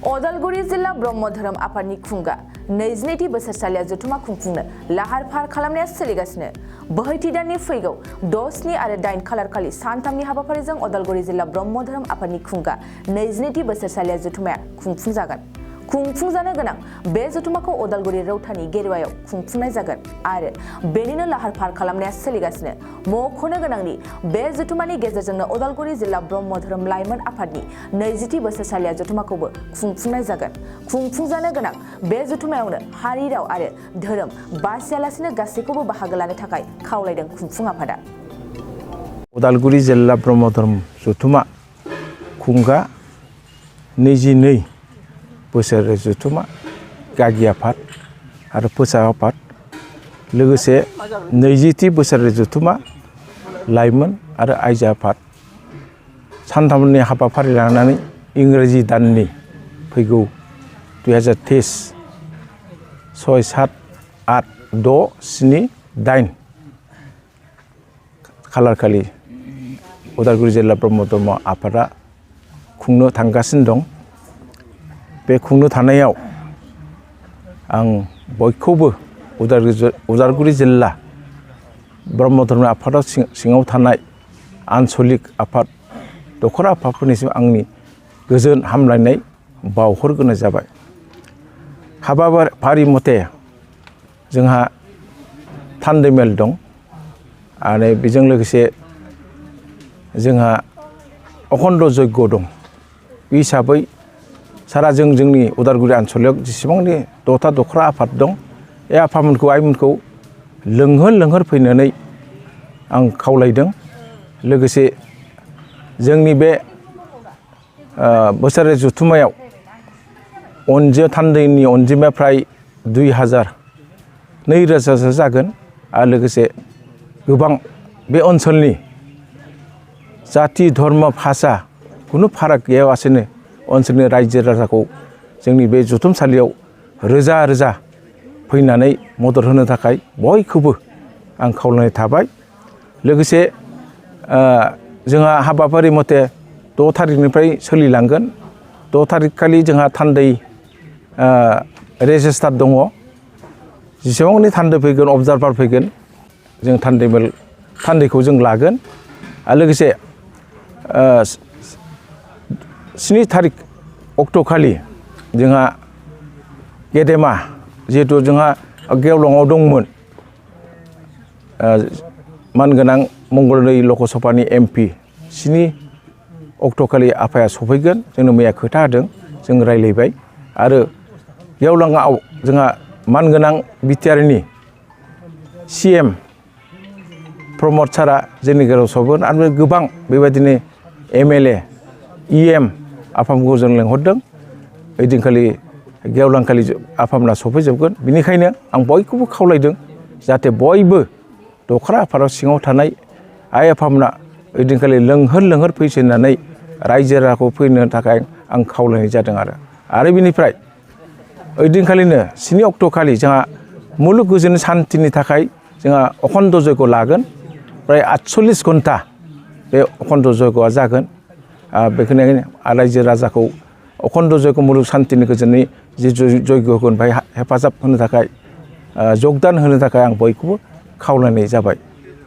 अदालगुरि जिल्ला ब्रह्म धोरोम आफादनि खुंगा 22थि बोसोरसालिया जथुमा खुंफुंनो लाहार फाहार खालामनाया सोलिगासिनो। बोहैथि दाननि फैगौ 6, 7 आरो 8 खालार खालि सानथामनि हाबाफारिजों अदालगुरि जिल्ला ब्रह्म धोरोम आफादनि खुंगा 22थि बोसोरसालिया जथुमाया खुंफुंजागोन। खुंफुंजानो गोनां बे जथुमाखौ अदालगुरि रौतानि गेरुवायाव खुंफुंनाय जागोन आरो बेनिनो लाहार फाहार खालामनाया सोलिगासिनो। मख'नो गोनांदि बे जथुमानि गेजेरजोंनो अदालगुरि जिल्ला ब्रह्म धोरोम लाइमोन आफादनि 20थि बोसोरसालिया जथुमाखौबो खुंफुंनाय जागोन। खुंफुंजानो गोनां बे जथुमायावनो हारि राव आरो धोरोम बासियालासिनो गासैखौबो बाहागो लानो थाखाय खावलायदों खुंफुं आफादा। अदालगुरि जिल्ला ब्रह्म धोरोम जथुमा खुंगा 22 बोसोर जथुमा गागि आफाद आरो फोसा आफाद लोगोसे 20थि बोसोर जथुमा लाइमोन आरो आइजो आफाद सानथामनि हाबाफारि लानानै इंराजि दाननि फैगौ 2023 6, 7, 8, 6, 7, 8 खालार खालि अदालगुरि जिल्ला ब्रह्म धर्म आफादा खुंनो थांगासिनो दं। बे खुंनो थानायाव आं बयखौबो उदालगुरि जिल्ला ब्रह्म धर्म आफादाव सिङाव थानाय आनसलिक आफाद दखरा आफादफोरनिसिम आंनि गोजोन हामलायनाय बावहरग्रोनाय जाबाय। हाबाफारि मथे जोंहा थान्दै मेल दं आरो बेजों लोगोसे जोंहा अखण्ड यज्ञ दं। बे हिसाबै सारा जोंनि उदालगुरि आनसलिक जेसेबांनि दखरा आफाद दं बे आफादमोनखौ आइमोनखौ लोंहोर फैनानै आं खावलायदों। लोगोसे जोंनि बे बोसोरारि जथुमायाव थान्दैनि अनजिमाया फ्राय 2,000-2,000 जागोन आरो लोगोसे गोबां बे ओनसोलनि जाति धर्म भाषा खुनु फाराग गैयालासेनो ओनसोलनि रायजो राजाखौ जोंनि बे जथुमसालियाव रोजा रोजा फैनानै मदद होनो थाखाय बयखौबो आं खावलायनाय थाबाय। लोगोसे जोंहा हाबाफारि मथे 6 थारिखनिफ्राय सोलिलांगोन। 6 थारिख खालि जोंहा थान्दै रेजिस्टार दङ। जेसेबांनि थान्दै फैगोन अबजारभार फैगोन जों थान्दैखौ जों लागोन। आरो लोगोसे 7 थारिख अक्ट' खालि जोंहा गेदेमा जिहेथु जोंहा गेवलाङाव दंमोन मानगोनां मंगलदै लकसभानि MP 7 अक्ट' खालि आफाया सफैगोन। जोंनो मैया खोथा होदों, जों रायलायबाय। आरो गेवलाङाव जोंहा मानगोनां बिटिआरनि CM प्रमद सारा जोंनि गेजेराव सफैगोन आरो गोबां बेबायदिनो MLA EM आफामोनखौ जों लेंहरदों। ओइदिनखालि गेवलांखालि आफामोना सफैजोबगोन। बेनिखायनो आं बयखौबो खावलायदों जाहाथे बयबो दखरा आफादाव सिङाव थानाय आइ आफामोना ओइदिनखालि लोंहोर फैसोनानै रायजो राजाखौ फैनो थाखाय आं खावलायनाय जादों। आरो बिनिफ्राय ओइदिनखालिनो 7 अक्ट' खालि जोंहा मुलुग गोजोन सान्थिनि थाखाय जोंहा अखण्ड यज्ञ लागोन। प्राय 48 घन्टा बे अखण्ड यज्ञआ जागोन। बेखायनो रायजो राजाखौ अखण्ड यज्ञ मुलुग सान्थिनि गोजोननि जि यज्ञ होगोन बेहाय हेफाजाब होनो थाखाय जगदान होनो थाखाय आं बयखौबो खावलायनाय जाबाय।